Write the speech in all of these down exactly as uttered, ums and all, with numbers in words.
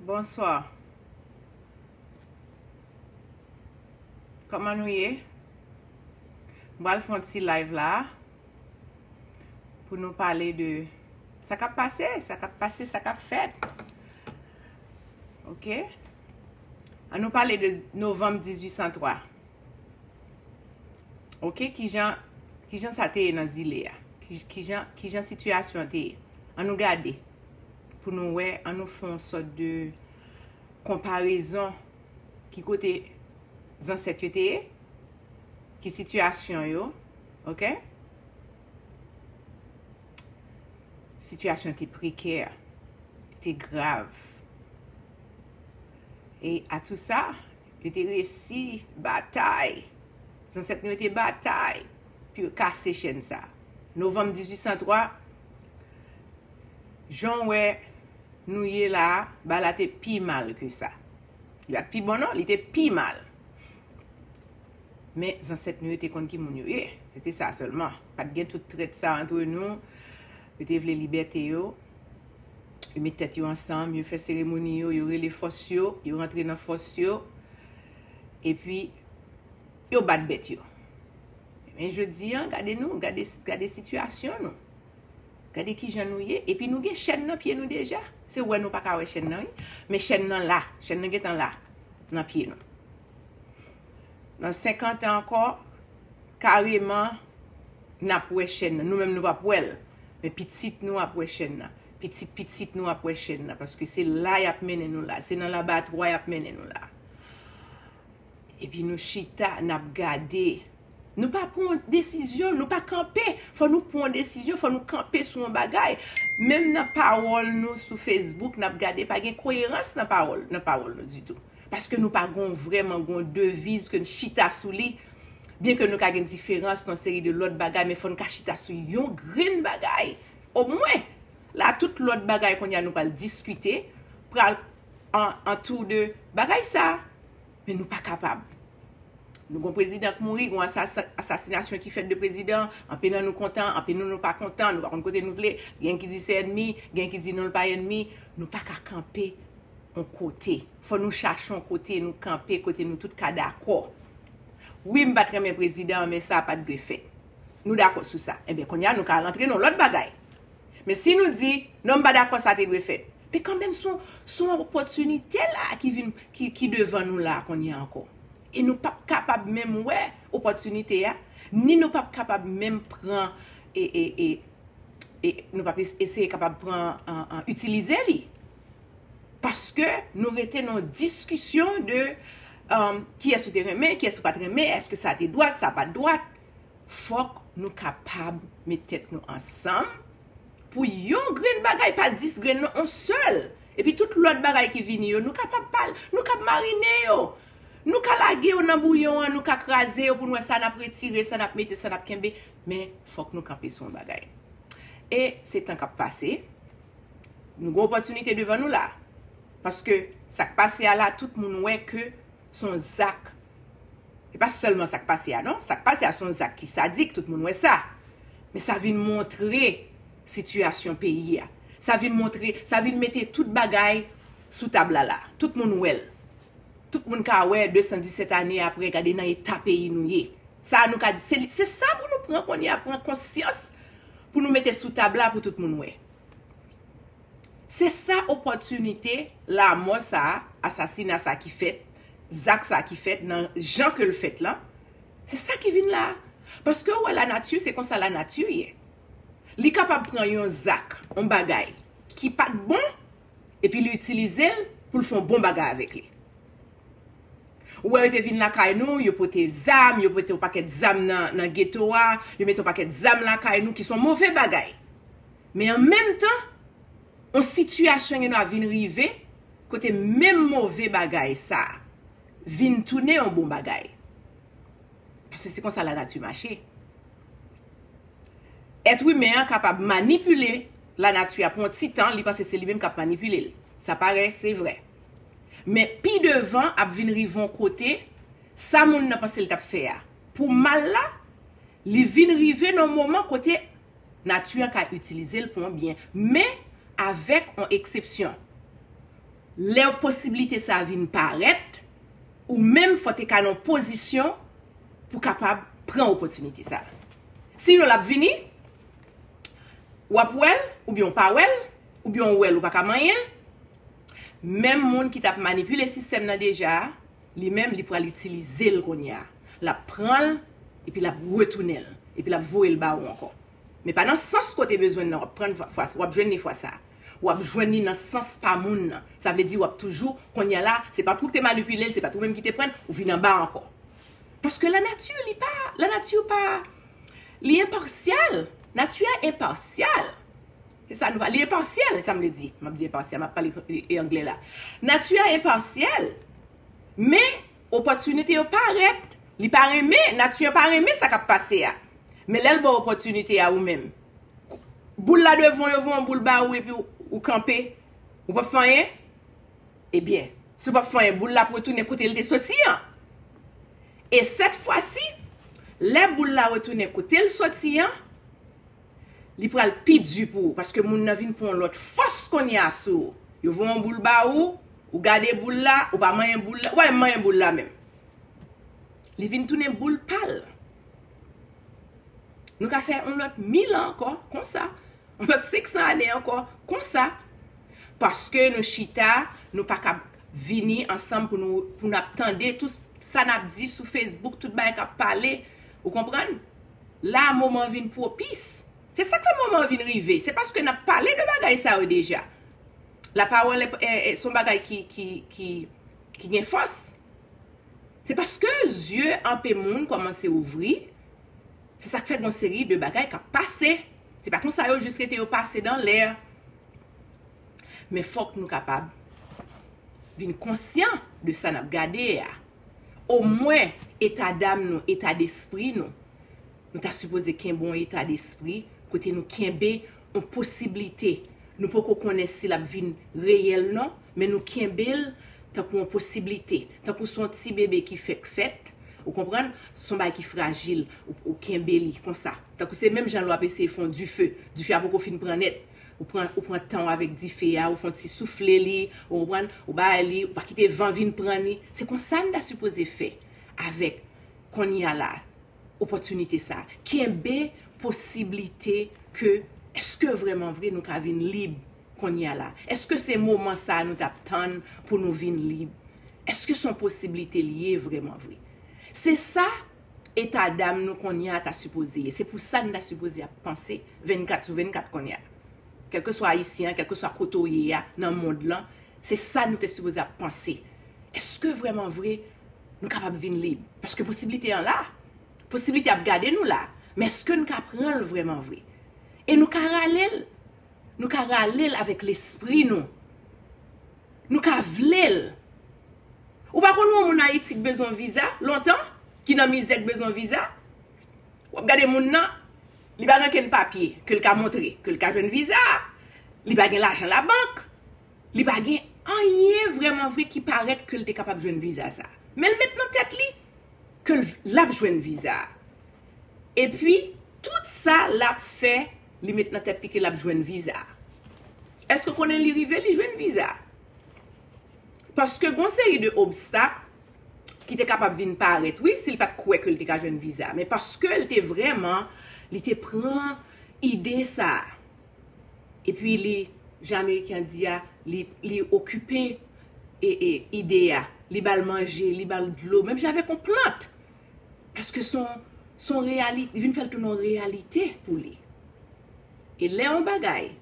Bonswa. Kòman nou ye? M pral fè yon ti live la pou nou pale de sa k ap pase, sa k ap pase, sa k ap fèt. Oke? An nou pale de novanm dizuit san twa. Oke, kijan, kijan sa te ye nan zile a? Ki, kijan, kijan sitiyasyon an te ye? An nou gade pou nou wè, an nou fè yon sòt de konparezon ki kote zansèt yo te ye, ki sitiyasyon yo, oke? Sitiyasyon te prekè, te grav. E a tou sa, yo te resi batay. Zansèt nou yo te batay pou yo kase chèn sa. Novanm dizuit san twa, jan w wè nou ye la, bagay la te pi mal ke sa. Li pa t pi bon non, li te pi mal. Men zansèt nou yo te konn ki moun yo ye. Se te sa sèlman. Pa t gen tout trèt sa antre nou. Yo te vle libète yo. Yo met tèt yo ansanm, yo fè seremoni yo, yo rele fòs yo, yo rantre nan fòs yo. Epi, yo bat bèt yo. Men jodi an, gade nou, gade, gade sitiyasyon nou. Gade kijan nou ye. Epi nou gen chèn nan pye nou deja. Se wè nou pa ka wè chèn nan, wi. Men chèn nan la. Chèn nan gentan la. Nan pye nou. Nan senkant an ankò, kareman, n ap wè chèn nan. Nou menm nou p ap wè l. Men pitit nou ap wè chèn nan. Pitit pitit nou ap wè chèn nan. Paske se la y ap mennen nou la. Se nan labatwa y ap mennen nou la. Epi nou chita, n ap gade. Nou pa pran yon desizyon, nou pa kanpe. Fò nou pran yon desizyon, fò nou kanpe sou yon bagay. Menm nan pawòl nou sou Facebook, n ap gade, pa gen koyerans nan pawòl, nan pawòl nou ditou. Paske nou pa gon vrèman gon deviz ke n chita sou li. Byen ke nou ka gen diferans nan seri de lòt bagay, men fò n ka chita sou yon grenn bagay. Omwen, la tout lòt bagay kounye a nou pral diskite, pral an, antou de bagay sa. Men nou pa kapab. Nou gon prezidan k mouri, gon asas-, asasinasyon ki fèt de prezidan, anpe nan nou kontan, anpe nou nou pa kontan, nou pa konn kote nou vle, gen ki di se ènmi, gen ki di non l pa ènmi, nou pa ka kanpe yon kote. Fò nou chache yon kote nou kanpe, kote nou tout ka dakò. Wi, m pa t renmen prezidan an, men sa pa t dwe fèt. Nou dakò sou sa. Enben, kounye a, nou ka al antre nan yon lòt bagay. Men si nou di, non, m pa dakò sa te dwe fèt. Men kanmenm, se yon, se yon opòtinite la ki vin, ki, ki devan nou la kounye a ankò. E nou p ap kapab menm wè opòtinite a, ni nou p ap kapab menm pran e, e, e, e nou p ap es-, eseye kapab pran, an, an, itilize li. Paske nou rete nan diskisyon de, um, kiyès ou te renmen, kiyès ou pa t renmen, èske sa te dwat, sa pa t dwat. Fòk nou kapab met tèt nou ansanm pou yon grenn bagay, pa dis grenn non, yon sèl. Epi tout lòt bagay ki vini yo, nou kapab pal, nou kab marine yo. Nou ka lage yo nan bouyon an, nou ka kraze yo pou n wè sa n ap retire, sa n ap mete, sa n ap kenbe. Men fòk nou kanpe sou yon bagay. E se tan k ap pase. Nou gen opòtinite devan nou la. Paske sa k pase a la, tout moun wè ke se yon zak. E pa sèlman sa k pase a, non. Sa k pase a se yon zak ki sadik, tout moun wè sa. Men sa vin montre sitiyasyon peyi a. Sa vin montre, sa vin mete tout bagay sou tab la la. Tout moun wè l. Tout moun ka wè de san disèt ane apre, gade nan eta peyi nou ye. Sa nou ka di, se, se sa pou nou pran kounye a, pran konsyans pou nou mete sou tab la pou tout moun wè. Se sa opòtinite lanmò sa a, asasina sa a ki fèt, zak sa a ki fèt, nan jan ke l fèt lan. Se sa ki vin la. Paske ou wè lanati, se konsa lanati ye. Li kapab pran yon zak, yon bagay ki pa t bon, epi li itilize l pou l fè yon bon bagay avèk li. Ou wè yo te vin lakay nou, yo pote zam, yo pote yon pakèt zam nan, nan geto a, yo mete yon pakèt zam lakay nou ki se yon move bagay. Men an menm tan, yon sitiyasyon gen dwa vin rive kote menm move bagay sa a vin tounen yon bon bagay. Paske se konsa lanati mache. Èt imen an kapab manipile lanati a pou yon ti tan, li panse se li menm k ap manipile l. Sa parèt, se vrè. Men pi devan ap vin rive yon kote, sa moun nan panse l t ap fè a pou mal la, li vin rive nan yon moman kote nati an ka itilize l pou yon byen. Men avèk yon eksepsyon. Lè posiblite sa vin parèt, ou menm fò te ka nan pozisyon pou kapab pran opòtinite sa. Sinon, l ap vini, w ap wè l, oubyen w pa wè l, oubyen w wè l, ou pa ka manyen l. Menm moun ki t ap manipile sistèm nan deja a, li menm, li pral itilize l kounye a. L ap pran l, epi l ap retounen l, epi l ap voye l ba ou ankò. Men pa nan sans kote bezwen nan w ap pran fwa, w ap jwenn li fwa sa. W ap jwenn li nan sans pa moun nan. Sa vle di w ap toujou, kounye a la, se pa pou w te manipile l, se pa t ou menm ki te pran l, ou vin anba ankò. Paske lanati, li pa, lanati pa, li enpasyal. Nati a enpasyal. Se sa nou pa, li enpasyal, se sa m vle di. M ap di enpasyal, m ap pale e, e anglè la. Nati a enpasyal. Men, opòtinite yo parèt. Li pa renmen, nati a pa renmen sa k ap pase a. Men lè l ba w opòtinite a ou menm. Boul la devan, yo voye yon boul ba ou epi ou, ou kanpe. Ou p ap fè anyen. Ebyen, si w p ap fè anyen, boul la ap retounen kote l te soti an. E sèt fwa si, lè boul la retounen kote l soti an, li pral pi di pou ou, paske moun nan vin pran yon lòt fòs kounye a sou ou. Yo voye yon boul ba ou, ou gade boul la, ou pa manyen boul la, ou pa menm manyen boul la menm. Li vin tounen boul pa l. Nou ka fè yon lòt mil an ankò, konsa. Yon lòt senk san ane ankò, konsa. Paske nou chita, nou pa ka vini ansanm pou nou, pou n ap tande tout sa n ap di sou Facebook, tout bagay k ap pale. Ou konprann? La, moman vin pwopis. Se sa k fè moman vin rive. Se paske n ap pale de bagay sa yo deja. Lapawòl e, e, e, se yon bagay ki, ki, ki, ki gen fòs. Se paske zye anpe moun kòmanse ouvri. Se sa k fè gen yon seri de bagay k ap pase. Se pa konsa yo jis rete yo pase dan lè. Men fòk nou kapab vin konsyan de sa n ap gade a. Omwen, eta dam nou, eta despri nou. Nou ta sipoze kenbe yon eta despri kote nou kenbe yon posiblite. Nou poko konnen si l ap vin reyèl non, men nou kenbe l tankou yon posiblite. Tankou se yon ti bebe ki fèk fèt, ou konprann? Se yon bagay ki frajil, ou, ou kenbe li konsa. Tankou se menm jan lè w ap eseye fè yon dife. Dife a poko fin pran nèt. Ou pran, ou pran tan w avèk dife a, ou fè yon ti soufle li, ou konprann? Ou bay li, ou pa kite van vin pran li. Se konsa n ta sipoze fè avèk kounye a la, opòtinite sa. Kenbe posiblite ke, èske vrèman vre nou ka vin lib kounye a la? Èske se moman sa a nou t ap tann pou nou vin lib? Èske se yon posiblite li ye vrèman vre? Se sa eta dam nou kounye a ta sipoze ye. Se pou sa n ta sipoze ap panse vennkat sou vennkat kounye a. Kèlkeswa Ayisyen an, kèlkeswa kote w ye a nan mond lan, se sa nou te sipoze ap panse. Èske vrèman vre nou kapab vin lib? Paske posiblite an la. Posiblite ap gade nou la. Men èske n ka pran l vrèman vre? E nou ka rale l. Nou ka rale l avèk lespri nou. Nou ka vle l. Ou pa konn yon moun Ayiti k bezwen viza lontan, ki nan mizè k bezwen viza? W ap gade moun nan, li pa gen okenn papye ke l ka montre ke l ka jwenn viza. Li pa gen lajan labank. Li pa gen anyen vrèman vre ki parèt ke l te kapab jwenn viza sa. Men l met nan tèt li ke l, l ap jwenn viza. Epi, tout sa l ap fè, li met nan tèt li ke l ap jwenn viza. Èske w konnen li rive, li jwenn viza? Paske gon seri de obstak ki te kapab vin parèt, wi, si l pa t kwè ke l te ka jwenn viza. Men paske l te vrèman, li te pran ide sa a. Epi li, jan Ameriken an di a, li, li okipe e, e, ide a. Li ba l manje, li ba l dlo, menm jan avèk yon plant. Paske se yon, se yon reyali-, li vin fè l tounen yon reyalite pou li. E lè yon bagay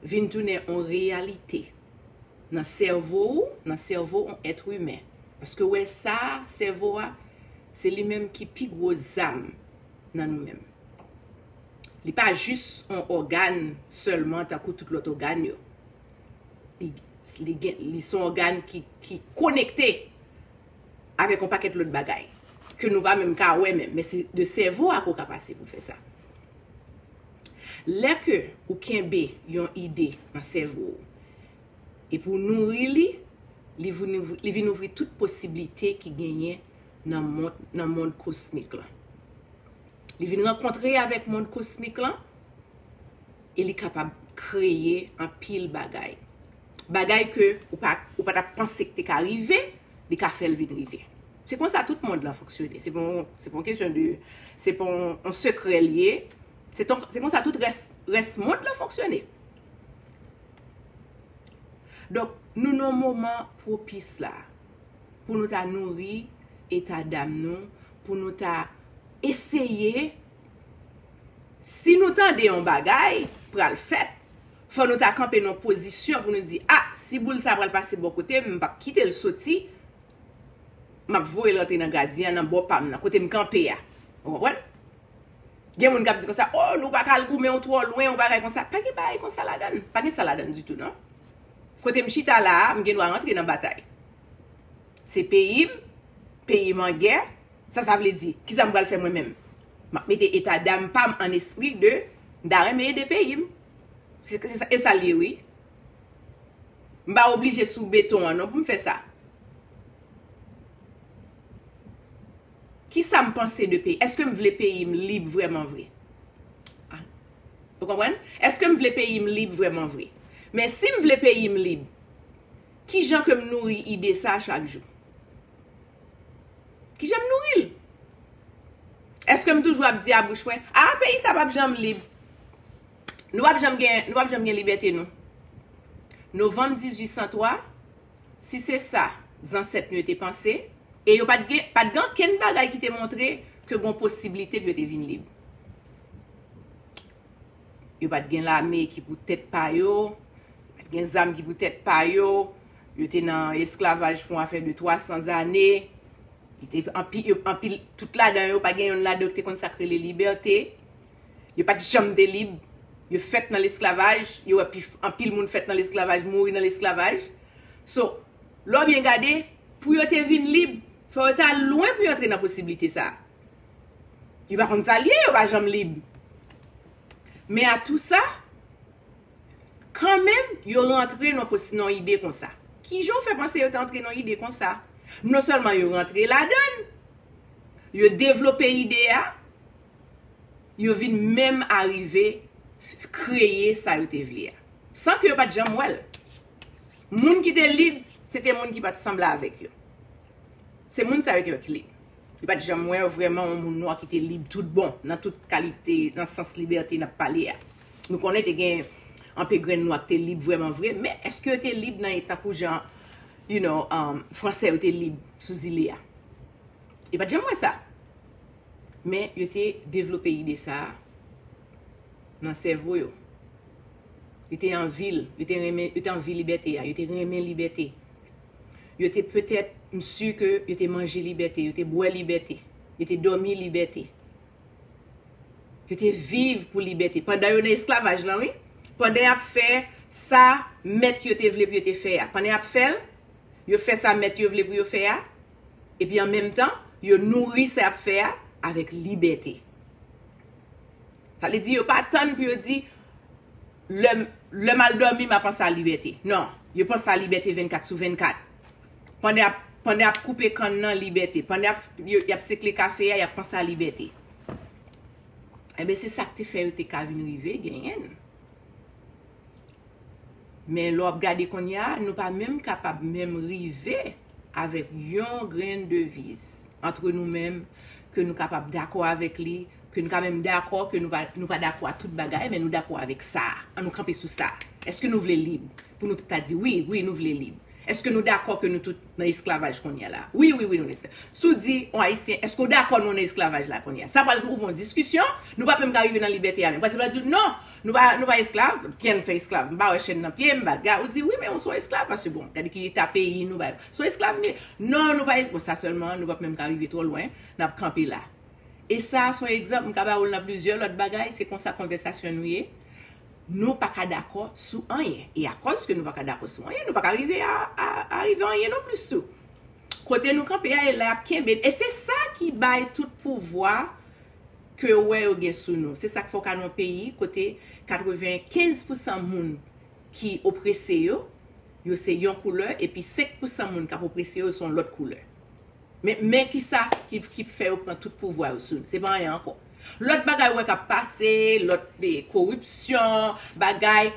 vin tounen yon reyalite nan sèvo ou, nan sèvo yon èt imen. Paske w wè sa, sèvo a, se li menm ki pi gwo zam nan nou menm. Li pa jis yon ògàn sèlman tankou tout lòt ògàn yo. Li, li gen, li se yon ògàn ki, ki konekte avèk yon pakèt lòt bagay ke nou pa menm ka wè menm, men se de sèvo a ke w ka pase pou fè sa. Lè ke ou kenbe yon ide nan sèvo w, epi w nouri li, li vin ouvri, li vin ouvri tout posiblite ki genyen nan mond, nan mond kosmik lan. Li vin rankontre avèk mond kosmik lan, e li kapab kreye anpil bagay. bagay ke ou pa, ou pa t ap panse ke te ka rive, li ka fè l vin rive. Se konsa tout mond lan fonksyone. Se pa yon, se pa yon kesyon de, se pa yon, yon sekrè l ye. Se ton, se konsa tout rès, rès mond lan fonksyone. Donk, nou nan yon moman pwopis la pou nou ta nouri eta dam nou, pou nou ta eseye, si nou tande yon bagay pral fèt, fò nou ta kanpe nan pozisyon pou nou di, a, si boul sa pral pase bò kote m, m p ap kite l soti, m ap voye l rantre nan gradyen an, nan bò pa m nan, kote m kanpe a. Ou konprann? Gen moun k ap di konsa, o, nou pa ka al goumen, ou twò lwen, ou bagay konsa. Pa gen bagay konsa ladan l. Pa gen sa ladan l ditou, non. Kote m chita la a, m gen dwa rantre nan batay. Se peyi m, peyi m an gè. Sa sa vle di? Kisa m pral fè mwen menm? M ap mete eta dam pa m an espri de m ta renmen ede peyi m. Se, se sa, e sa l ye, wi. M pa oblije sou beton an, non, pou m fè sa. Kisa m panse de peyi? Èske m vle peyi m lib vrèman vre? Ah. Ou konprann? Èske m vle peyi m lib vrèman vre? Men si m vle peyi m lib, kijan ke m nouri ide sa a chak jou? Kijan m nouri l? Èske m toujou ap di a bouch mwen, a, peyi sa p ap janm lib? Nou p ap janm gen, nou p ap janm gen libète nou. Novanm dizuit san twa, si se sa zansèt nou yo te panse, e yo pa t gen, pa t gen okenn bagay ki te montre ke gon posiblite pou yo te vin lib. Yo pa t gen lame ki pou tèt pa yo, yo pa t gen zam ki pou tèt pa yo, yo te nan esklavaj pou afè de twa san zane, yo te anpi-, yo anpil, tout ladan yo, pa gen yonn ladan yo ki te konn sa k rele libète. Yo pa t janm te lib. Yo fèt nan lesklavaj, yo wè pi, anpil moun fèt nan lesklavaj, mouri nan lesklavaj. So, lè w byen gade, pou yo te vin lib, fò yo t al lwen pou yo antre nan posiblite sa a. Yo pa konn sa l ye, yo pa janm lib. Men a tou sa, kanmenm, yo rantre nan pos-, nan ide konsa. Kijan w fè panse yo te antre nan ide konsa? Non sèlman yo rantre ladan l, yo devlope ide a, yo vin menm arive kreye sa yo te vle a. San ke yo pa t janm wè l. Moun ki te lib, se te moun ki pa t sanble avèk yo. Se moun sa yo te wè ki lib. Yo pa t janm wè vrèman yon moun nwa ki te lib tout bon, nan tout kalite, nan sans libète n ap pale a. Nou konnen te gen anpe grenn nwa ki te lib vrèman vre, men èske yo te lib nan tankou jan, you know, um, Fransè yo te lib sou zile a? Yo pa t janm wè sa. Men yo te devlope ide sa a nan sèvo yo. Yo te anvi l, yo te renmen, yo te anvi libète a, yo te renmen libète. Yo te petèt, m si ke yo te manje libète, yo te bwè libète, yo te dòmi libète. Yo te viv pou libète. Pandan yo nan esklavaj lan, wi. Pandan y ap fè sa mèt yo te vle pou yo te fè a. Pandan y ap fè l, yo fè sa mèt yo vle pou yo fè a. Epi an menm tan, yo nouri sa y ap fè a avèk libète. Sa vle di yo pa tann pou yo di, lè m, lè m al dòmi, m a panse a libète. Non, yo panse a libète vennkat sou vennkat. Pandan y ap, pandan y ap koupe kann nan, libète. Pandan y ap, yo, y ap sekle kafe a, y ap panse a libète. Enben, se sa k te fè yo te ka vin rive genyen n. Men lè w ap gade kounye a, nou pa menm kapab menm rive avèk yon grenn deviz antre nou menm, ke nou kapab dakò avèk li, ke nou ka menm dakò ke nou pa, nou pa dakò a tout bagay, men nou dakò avèk sa a. An nou kanpe sou sa a. Èske nou vle lib? Pou nou tout ta di, wi, wi, nou vle lib. Èske nou dakò ke nou tout nan esklavaj kounye a la? Wi, wi, wi, nou nan esklavaj. Si w di yon Ayisyen, èske w dakò nou nan esklavaj la kounye a? Sa pral ouvri yon diskisyon, nou p ap menm ka rive nan libète a menm. Paske l pral di w, non, nou pa, nou pa esklav, kiyès fè esklav? M pa wè chèn nan pye m, bagay. Ou di, wi, men w se yon esklav, paske, bon, gade ki eta peyi nou, bagay. Se yon esklav nou ye. Non, nou pa es-, bon, sa sèlman, nou p ap menm ka rive twò lwen, n ap kanpe la. E sa, se yon egzanp, m ka ba w l nan plizyè lòt bagay, se konsa konvèsasyon nou ye. Nou pa ka dakò sou anyen. E akòz ke nou pa ka dakò sou anyen, nou pa ka rive a, a, a rive anyen non plis tou. Kote nou kanpe a, e la y ap kenbe n. E se sa ki bay tout pouvwa ke w wè yo gen sou nou. Se sa k fè w ka nan yon peyi kote katrevenkenz pousan moun ki oprese yo, yo se yon koulè, epi senk pousan moun k ap oprese yo, yo se yon lòt koulè. Men, men kisa ki, ki fè yo pran tout pouvwa yo sou nou? Se pa anyen ankò. Lòt bagay ou wè k ap pase, lòt, eh, koripsyon, bagay,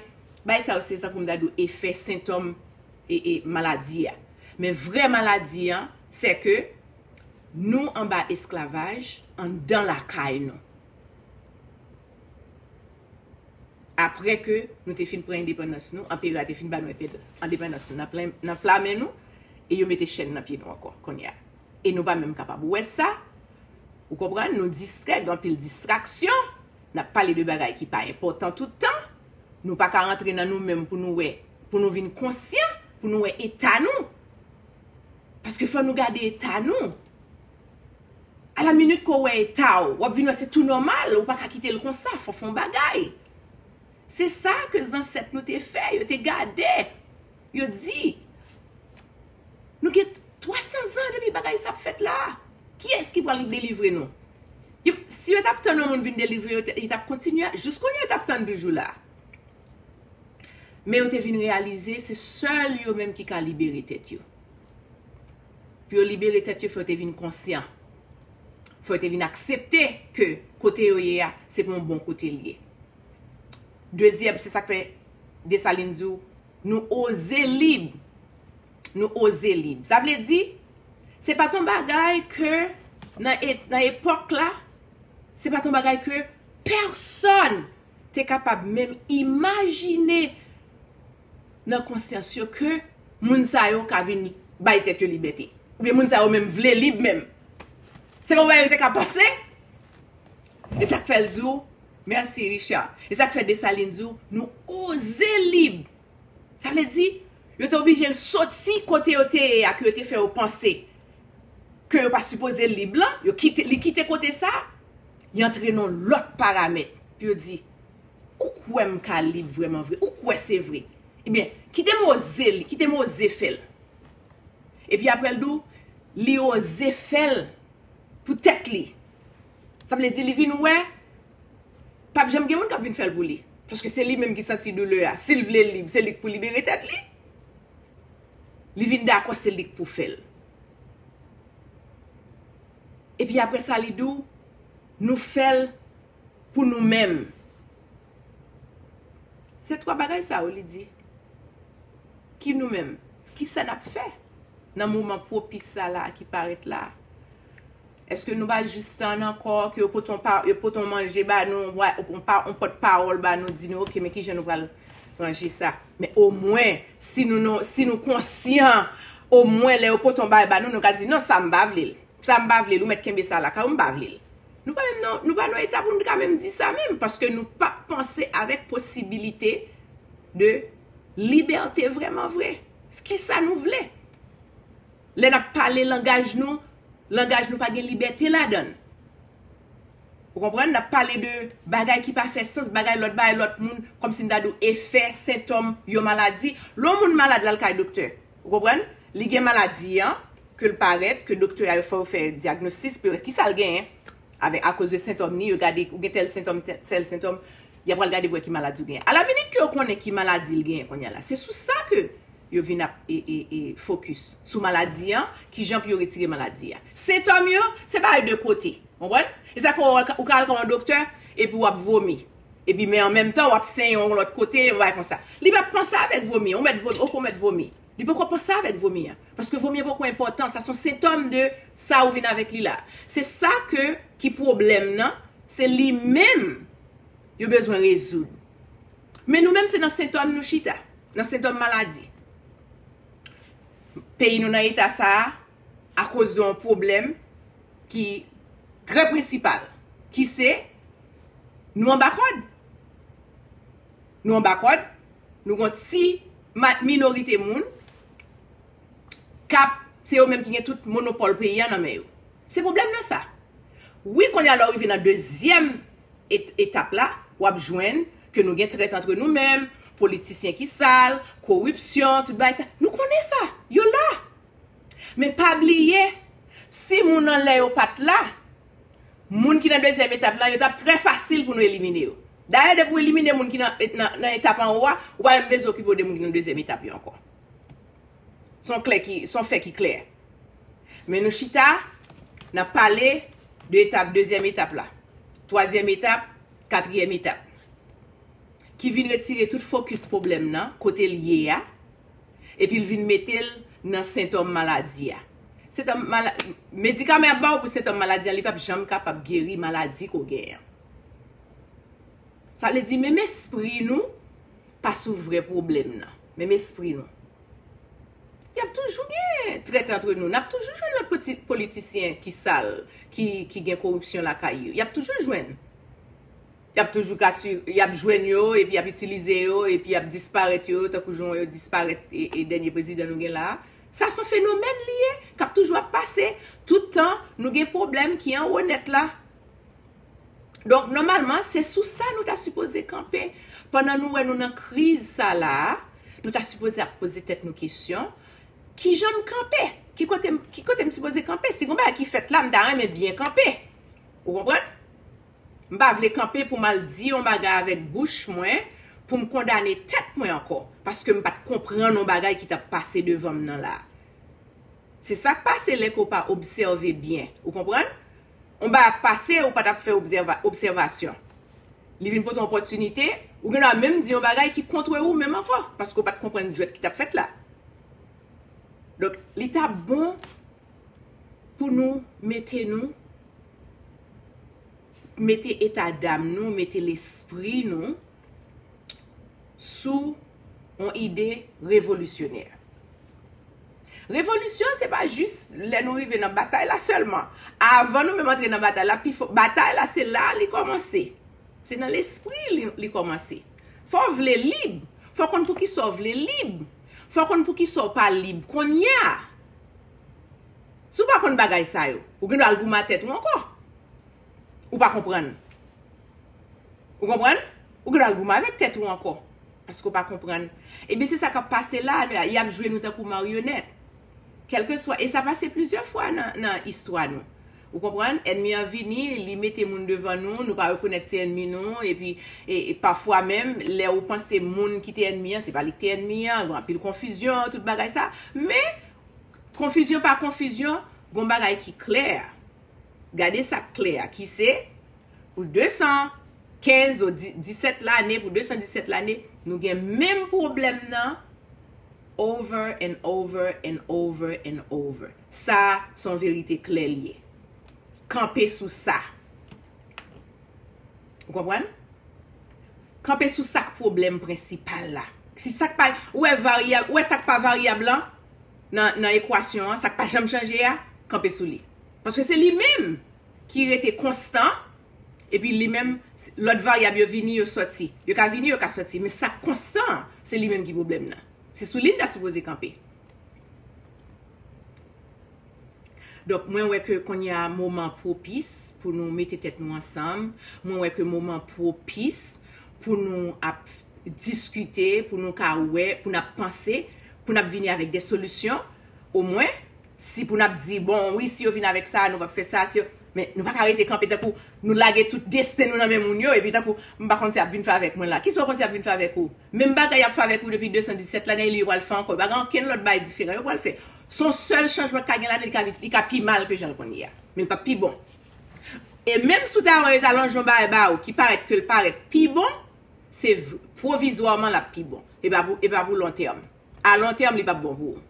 Bay sa yo se tankou m ta di w efè, sentòm e, e maladi a. Men vrè maladi an, se ke nou anba esklavaj anndan lakay nou. Apre ke nou te fin pran endepandans nou, anperè a te fin ba nou endepandans, endepandans nou nan plen, nan pla men nou, e yo mete chèn nan pye nou ankò, kounye a. E nou pa menm kapab wè sa, ou konprann, nou distrè, gen anpil distraksyon, n ap pale de bagay ki pa enpòtan tout tan, nou pa ka rantre nan nou menm pou nou wè, pou nou vin konsyan, pou nou wè eta nou. Paske fò nou gade eta nou. A la minit ke w wè eta w, w ap vin wè se tou nòmal, ou pa ka kite l konsa, fò w fè yon bagay. Se sa ke zansèt nou te fè, yo te gade, yo di, nou gen twa san zan depi bagay sa ap fèt la. Kiyès ki pral delivre nou? Yo, si yo t ap tann yon moun vin delivre yo, te- yo t ap kontinye, jis kounye a yo t ap tann de jou la. Men yo te vin reyalize se sèl yo menm ki ka libere tèt yo. Pou yo libere tèt yo, fò yo te vin konsyan. Fò yo te vin aksepte ke kote yo ye a, se pa yon bon kote l ye. Dezyèm, se sa k fè Desalin di w, nou oze lib. Nou oze lib. Sa vle di, se pa t yon bagay ke nan, e- nan epòk la, se pa t yon bagay ke pèsonn te kapab menm imajine nan konsyans yo ke moun sa yo ka vin bay tèt yo libète. Oubyen moun sa yo menm vle lib menm. Se pa yon bagay yo te ka panse. E sa k fè l di w, mèsi Richard. E sa k fè Desalin di w, nou oze lib. Sa vle di, yo te oblije soti kote yo te ye a, ke yo te fè yo panse ke yo pa sipoze lib lan, yo kite, li kite kote sa, li antre nan lòt paramèt. Pou yo di, ou kwè m ka lib vrèman vre? Ou kwè se vre? Ebyen, kite m oze li, kite m oze fè l. Epi apre l di w, li oze fè l pou tèt li. Sa vle di li vin wè, p ap janm gen moun k ap vin fè l pou li. Paske se li menm ki santi doulè a. Si l vle lib, se li k pou libere tèt li. Li vin dakò se li k pou fè l. Epi apre sa, li di w, nou fè l pou nou menm. Se twa bagay sa yo, li di. Ki nou menm? Ki sa n ap fè nan moman pwopis sa la ki parèt la? Èske nou pa jis tann ankò ke yo pote yon pa- yo pote yon manje ba nou, yon pa- yon pòt pawòl ba nou, di nou, oke, men kijan nou pral ranje sa? Men omwen, si nou, nou, si nou konsyan, omwen lè yo pote yon bagay ba nou, nou ka di, non, sa m pa vle l. Sa m pa vle l, ou mèt kenbe sa lakay ou, m pa vle l. Nou pa menm nan, nou pa nan eta pou nou ka menm di sa menm, paske nou pa panse avèk posibilite de libète vrèman vre. Kisa nou vle? Lè n ap pale langaj nou, langaj nou pa gen libète ladan l. Ou konprann? N ap pale de bagay ki pa fè sans, bagay lòt, bagay lòt moun, kòmsi m ta di w efè, sentòm yon maladi. Lè yon moun malad, l al kay doktè. Ou konprann? Li gen maladi an, ke l parèt, ke doktè a yo fè yo fè dyagnostis, pou yo wè kisa l genyen. Avèk, akoz de sentòm ni, yo gade, ou gen tèl sentòm, tèl, tèl sentòm, y ap pral gade pou wè ki maladi ou genyen. A la minit ke yo konnen ki maladi l genyen kounye a la, se sou sa ke yo vin ap e, e, e, fokis. Sou maladi an, kijan pou yo retire maladi a. Sentòm yo, se bagay de kote. Konprann? E sa ke w, ou ka al kòm yon doktè, epi w ap vomi. Epi, men an menm tan, w ap senyen yon lòt kote, yon bagay konsa. Li p ap panse avèk vomi an. Ou mèt vomi, oke, ou mèt vomi. Li poko panse avèk vomi an. Paske vomi an poko enpòtan. Sa se yon sentòm de sa ou vin avèk li la. Se sa ke, ki pwoblèm nan, se li menm yo bezwen rezoud. Men nou menm, se nan sentòm nou chita. Nan sentòm maladi. Peyi nou nan eta sa a, akoz de yon pwoblèm ki trè prensipal, ki se nou anba kòd. Nou anba kòd, nou gon ti ma- minorite moun k ap, se yo menm ki gen tout monopòl peyi a nan men yo. Se pwoblèm nan sa. Wi, kounye a lè w rive nan dezyèm et- etap la, w ap jwenn ke nou gen trèt antre nou menm, politisyen ki sal, koripsyon, tout bagay sa. Nou konnen sa. Yo la. Men pa bliye, si moun nan lè yo pa t la, moun ki nan dezyèm etap la, yo t ap trè fasil pou nou elimine yo. Dayè, depi w elimine moun ki nan, nan, nan etap anwo a, ou pa menm bezwen okipe w de moun ki nan dezyèm etap yo ankò. Se yon klè ki, se yon fè ki klè. Men nou chita, n ap pale de etap, dezyèm etap la. Twazyèm etap, katriyèm etap. ki vin retire tout fokis pwoblèm nan, kote l ye a, epi l vin mete l nan sentòm maladi a. Sentòm mala, medikaman y ap ba w pou sentòm maladi a, li p ap janm kapab geri maladi ke w genyen an. Sa vle di, menm espri nou pa sou vrè pwoblèm nan. Menm espri nou. Y ap toujou gen trèt antre nou. N ap toujou jwenn lòt poti-, politisyen ki sal, ki, ki gen koripsyon lakay yo. Y ap toujou jwenn. Y ap toujou ka ti-, y ap jwenn yo, epi y ap itilize yo, epi y ap disparèt yo, tankou jan yo disparèt e, e dènye prezidan nou gen la a. Sa se yon fenomèn li ye, k ap toujou ap pase. Tout tan, nou gen pwoblèm ki anwo nèt la. Donk, nòmalman, se sou sa nou ta sipoze kanpe. Pandan nou wè nou nan kriz sa la a, nou ta sipoze ap poze tèt nou kesyon, ki jan m kanpe? Ki kote m, ki kote m sipoze kanpe? Si gon bagay ki fèt la, m ta renmen byen kanpe. Ou konprann? M pa vle kanpe pou m al di yon bagay avèk bouch mwen, pou m kondane tèt mwen ankò, paske m pa t konprann yon bagay ki t ap pase devan m nan la. Se sa k pase lè ke w pa obsève byen. Ou konprann? Yon bagay ap pase, ou pa t ap fè obsèva-, obsèvasyon. Li vin pote yon opòtinite, ou gen dwa menm di yon bagay ki kont ou menm ankò, paske w pa t konprann jwèt ki t ap fèt la. Donk, li t ap bon pou nou mete nou, mete eta dam nou, mete lespri nou sou yon ide revolisyonè. Revolisyon, se pa jis lè nou rive nan batay la sèlman. Avan nou menm antre nan batay la, pifò, batay la, se la li kòmanse. Se nan lespri li, li kòmanse. Fò w vle lib. Fò w konn poukisa w vle lib. Fò w konn poukisa w pa lib kounye a. Si w pa konn bagay sa yo, ou gen dwa al goumen ak tèt ou ankò. Ou pa konprann. Ou konprann? Ou gen dwa al goumen avèk tèt ou ankò. Paske w pa konprann. Ebyen, se sa k ap pase la, y ap jwe nou tankou maryonèt. Kèlkeswa, e sa pase plizyè fwa nan, nan istwa nou. Ou konprann? Ènmi an vini, li mete moun devan nou, nou pa rekonèt se ènmi nou, epi, e, e pafwa menm, lè ou panse moun ki te ènmi an, se pa li ki te ènmi an, gen anpil konfizyon, tout bagay sa. Men, konfizyon pa konfizyon, gon bagay ki klè. Gade sa k klè a, ki se, pou de san kenz ou di-, disèt lane, pou de san disèt lane, nou gen menm pwoblèm nan over and over and over and over. Sa, se yon verite klè li ye. Kanpe sou sa. Ou konprann? Kanpe sou sa k pwoblèm prensipal la. Si sa k pa, ou wè varyab, ou wè sa k pa varyab lan, nan, nan ekwasyon an, sa k pa janm chanje a, kanpe sou li. Paske se li menm ki rete konstan, epi li menm, lòt varyab yo vini, yo sòti. Yo ka vini, yo ka sòti, men sa k konstan an, se li menm ki pwoblèm nan. Se sou li n ta sipoze kanpe. Donk, mwen wè ke kounye a moman pwopis pou nou mete tèt nou ansanm. Mwen wè ke moman pwopis pou nou ap diskite, pou nou ka wè, pou n ap panse, pou n ap vini avèk de solisyon. Omwen, si pou n ap di, bon, wi, si yo vin avèk sa, nou p ap fè sa, si yo, men nou pa ka rete kanpe tankou nou lage tout desten nou nan men moun yo, epi tankou, m pa konn sa y ap vin fè avèk mwen la. Kisa w panse y ap vin fè avèk ou? Menm bagay y ap fè avèk ou depi de san disèt lane, li yo pral fè ankò. Pa gen okenn lòt bagay diferan yo pral fè. Se yon sèl chanjman k ka gen ladan, li ka vin, li ka pi mal ke jan l konn ye a. Men l p ap pi bon. E menm si w ta wè yo ta lonje yon bagay ba ou ki parèt ke l parèt pi bon, se v-, pwovizwaman l ap pi bon. E pa pou, e pa pou lon tèm. A lon tèm, li p ap bon pou ou.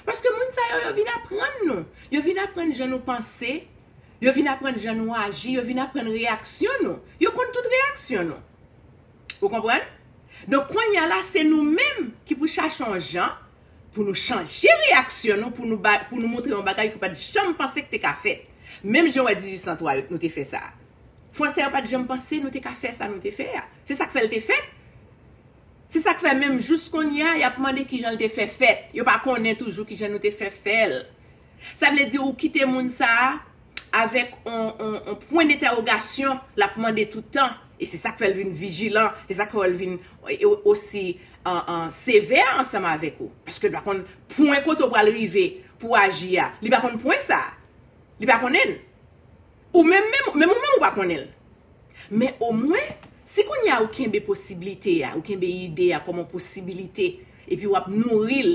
Paske moun sa yo, yo vin aprann nou. Yo vin aprann jan nou panse. Yo vin aprann jan nou aji. Yo vin aprann reyaksyon nou. Yo konn tout reyaksyon nou. Ou konprann? Donk, kounye a la, se nou menm ki pou chache yon jan pou nou chanje reyaksyon nou, pou nou ba, pou nou montre yon bagay ke w pa t janm panse ki te ka fèt. Menm jan w wè dizuit san twa yo, nou te fè sa. Fransè yo pa t janm panse nou te ka fè sa nou te fè a. Se sa k fè l te fèt. Se sa k fè menm jous kounye a, y ap mande kijan l te fè fèt. Yo pa konnen toujou kijan nou te fè fè l. Sa vle di ou kite moun sa a avèk on, on, on pwen dentèwogasyon, l ap mande tout tan. E se sa k fè l vin vijilan, se sa k fè l vin, e, e, osi, an, an, sevè ansanm avèk ou. Paske l pa konn pwen kote w pral rive pou w aji a. Li pa konn pwen sa a. Li pa konnen l. Ou menm, menm, menm ou menm ou pa konnen l. Men omwen, si kounye a ou kenbe posiblite a, ou kenbe ide a kòm yon posibilite, epi w ap nouri l,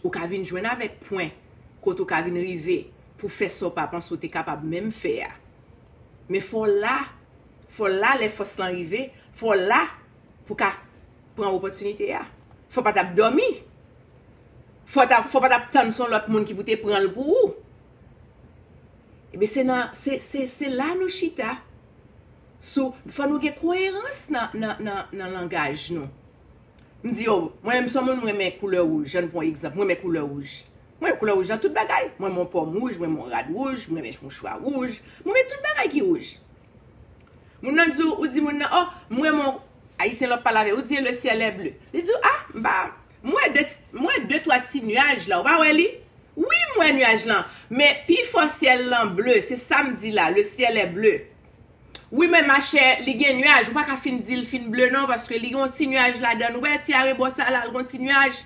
ou ka vin jwenn avèk pwen kote ou ka vin rive pou fè sa w pa panse w te kapab menm fè a. Men fò w la, fò w la lè fòs lan rive, fò w la pou ka pran opòtinite a. Fò pa t ap dòmi. Fò, t ap, fò pa t ap tann son lòt moun ki pou te pran l pou ou. Ebyen, se nan, se, se, se la nou chita. Sou, fò nou gen koerans nan, nan, nan, nan langaj nou. M di, o, mwen menm, son moun, mwen renmen koulè wouj. Ann pran egzanp, mwen renmen koulè wouj. Mwen renmen koulè wouj nan tout bagay. Mwen renmen pòm wouj, mwen renmen rad wouj, mwen renmen mouchwa wouj. Mwen renmen tout bagay ki wouj. Moun nan di w, ou di moun nan, o, mwen renmen, Ayisyen lòt pale avè ou, ou di, le ciel est bleu. Li di w, a, m pa, mwen de, mwen de twa ti nyaj la, ou pa wè li? Wi, m wè nyaj lan, men pifò syèl lan ble, se sa m di la, le ciel est bleu. Wi, men machè, li gen nyaj, ou pa ka fin di l fin ble non, paske li gen yon ti nyaj ladan l. Ou wè ti arebò sa la, l gen yon ti nyaj.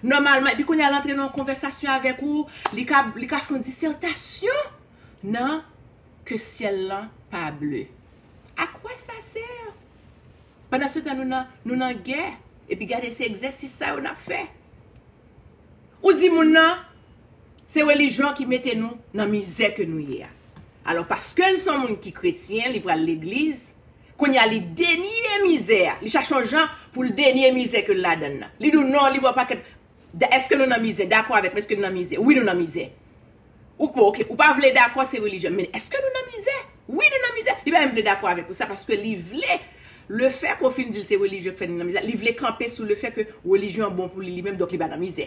Nòmalman, epi kounye a l antre nan yon konvèsasyon avèk ou, li ka, li ka fè yon disètasyon nan ke syèl lan pa ble. A kwa sa sè? Pandansetan, nou nan, nou nan gè. Epi gade, se egzèsis sa yo n ap fè. Ou di moun nan, se relijyon ki mete nou nan mizè ke nou ye a. Alò, paske l se yon moun ki kretyen, li pral legliz, kounye a li denye mizè a. Li chache yon jan pou l denye mizè ke l ladan l nan. Li di w non, li ba w pakèt. Da-, èske nou nan mizè? Dakò avèk mwen, èske nou nan mizè? Wi, nou nan mizè. Ou, bon, ok, ou pa vle dakò, se relijyon. Men èske nou nan mizè? Wi, nou nan mizè. Li pa menm vle dakò avèk ou sa, paske li vle, lefètke w fin di l se relijyon k fè nou nan mizè, li vle kanpe sou lefètke relijyon an bon pou li, li menm, donk li pa nan mizè.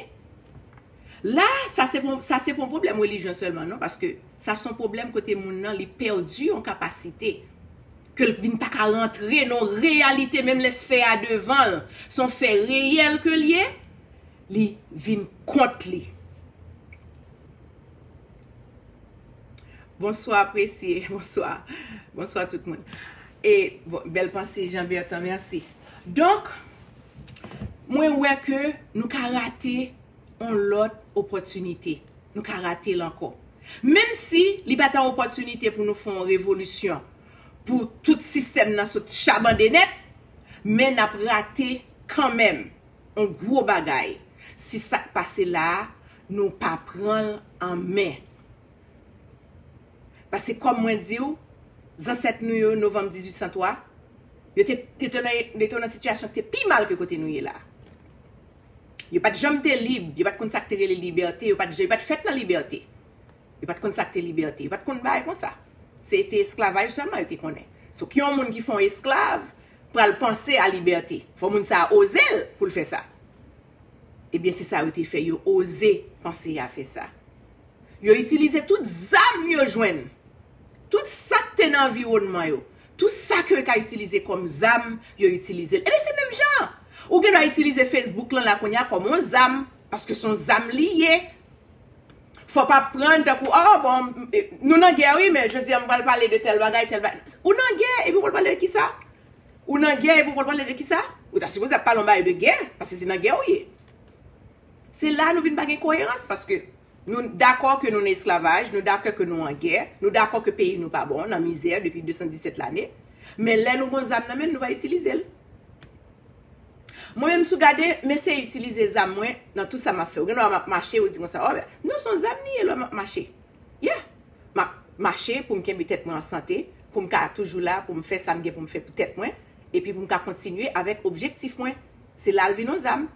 La, sa se pon, sa se pon pwoblèm relijyon sèlman, non, paske sa se yon pwoblèm kote moun nan, li pèdi yon kapasite, ke l vin pa ka rantre nan yon reyalite, menm lè fè a devan l, se yon fè reyèl ke l ye, li vin kont li. Bonswa, apresye. Bonswa. Bonswa, tout moun. E, bon, bèl panse, Jean Bertrand, mèsi. Donk, mwen wè ke nou ka rate yon lòt opòtinite. Nou ka rate l ankò. Menm si li pa t yon opòtinite pou nou fè yon revolisyon, pou tout sistèm nan sot chabande nèt, men n ap rate kanmenm yon gwo bagay si sa k pase la a, nou pa pran l an men. Paske kòm mwen di w, zansèt nou yo, novanm dizuit san twa, yo te, te, te nan, yo te nan sitiyasyon ki te pi mal ke kote nou ye la. Yo pa t janm te lib, yo pa t konn sa k te rele libète, yo pa t, yo pa t fèt nan libète. Yo pa t konn sa k te libète, yo pa t konn bagay konsa. Se te esklavaj sèlman yo te konnen. So, ki yon moun ki fè yon esklav pral panse a libète? Fò moun sa a oze l pou l fè sa. Ebyen, se sa yo te fè, yo oze panse a fè sa. Yo itilize tout zam yo jwenn. Tout sa k te nan anviwònman yo. Tout sa ke yo ka itilize kòm zam, yo itilize l. Ebyen, se menm jan. Ou gen dwa itilize Facebook lan la kounye a kòm yon zam, paske se yon zam li ye. Fò pa pran tankou, o, bon, nou nan gè wi, men jodi a m pral pale de tèl bagay, tèl bagay. Ou nan gè, epi w pral pale de kisa? Ou nan gè, epi w pral pale de kisa? Ou ta sipoze ap pale yon bagay de gè, paske se nan gè ou ye. Se la nou vin pa gen koerans, paske nou dakò ke nou nan esklavaj, nou dakò ke nou an gè, nou dakò ke peyi nou pa bon, nan mizè depi de san disèt lane. Men lè nou gon zam nan men n, nou pa itilize l. Mwen menm, si w gade, m eseye itilize zam mwen nan tout sa m ap fè. Ou gen dwa m ap mache, ou di konsa, o, non, se yon zam li ye lè m ap mache. Yeah. M ap mache pou m kenbe tèt mwen an sante, pou m ka toujou la, pou m fè sa m gen pou m fè pou tèt mwen, epi pou m ka kontinye avèk objektif mwen. Se la l vin yon zam.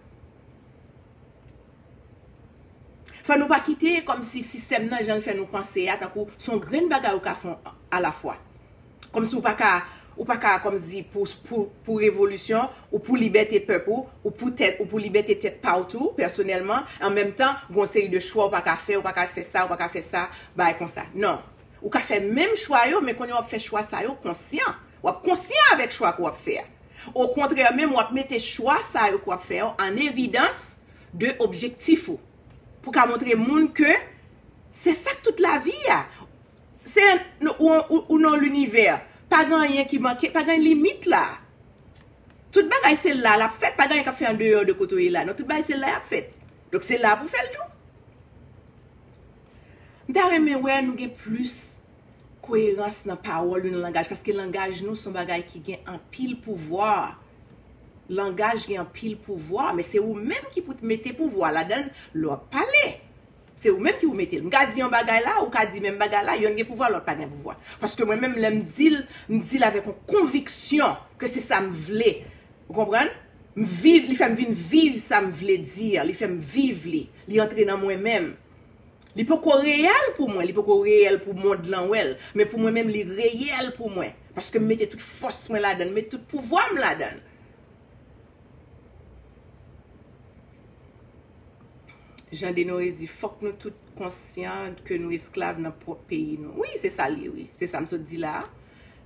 Fò nou pa kite kòmsi sistèm nan, jan l fè nou panse a, tankou se yon grenn bagay ou ka fè alafwa. Kòmsi ou pa ka, ou pa ka, kòmsi pou, pou, pou revolisyon, ou pou libète pèp ou, ou pou tèt, ou pou libète tèt pa w tou, pèsonèlman, an menm tan, gen yon seri de chwa ou pa ka fè, ou pa ka fè sa, ou pa ka fè sa, bagay konsa. Non. Ou ka fè menm chwa yo, men kounye a w ap fè chwa sa yo konsyan. W ap konsyan avèk chwa ke w ap fè a. Okontrè, menm w ap mete chwa sa yo ke w ap fè yo an evidans de objektif ou. Pou ka montre moun ke se sa k tout lavi a. Se ou, ou, ou nan linivè. Pa gen anyen ki manke, pa gen limit la. Tout bagay se la l ap fèt, pa gen anyen k ap fèt andeyò de kote w ye la. Non, tout bagay se la y ap fèt. Donk se la pou w fè l tou. M ta renmen wè nou gen plis koerans nan pawòl nou, nan langaj, paske langaj nou se yon bagay ki gen anpil pouvwa. Langaj gen anpil pouvwa, men se ou menm ki pou mete pouvwa ladan l lè w ap pale. Se ou menm ki pou mete l. M ka di yon bagay la, ou ka di menm bagay la, yonn gen pouvwa, lòt pa gen pouvwa. Paske mwen menm, lè m di l, m di l avèk yon konviksyon ke se sa m vle. Ou konprann? M viv, li fè m vin viv sa m vle di a, li fè m viv li, li antre nan mwen menm. Li poko reyèl pou mwen, li poko reyèl pou mond lan wè l, men pou mwen menm li reyèl pou mwen, paske m mete tout fòs mwen ladan l, m met tout pouvwa m ladan l. Jan Denore di, fòk nou tout konsyan ke nou esklav nan pwòp peyi nou. Wi, se sa l ye, wi. Se sa m sot di la a.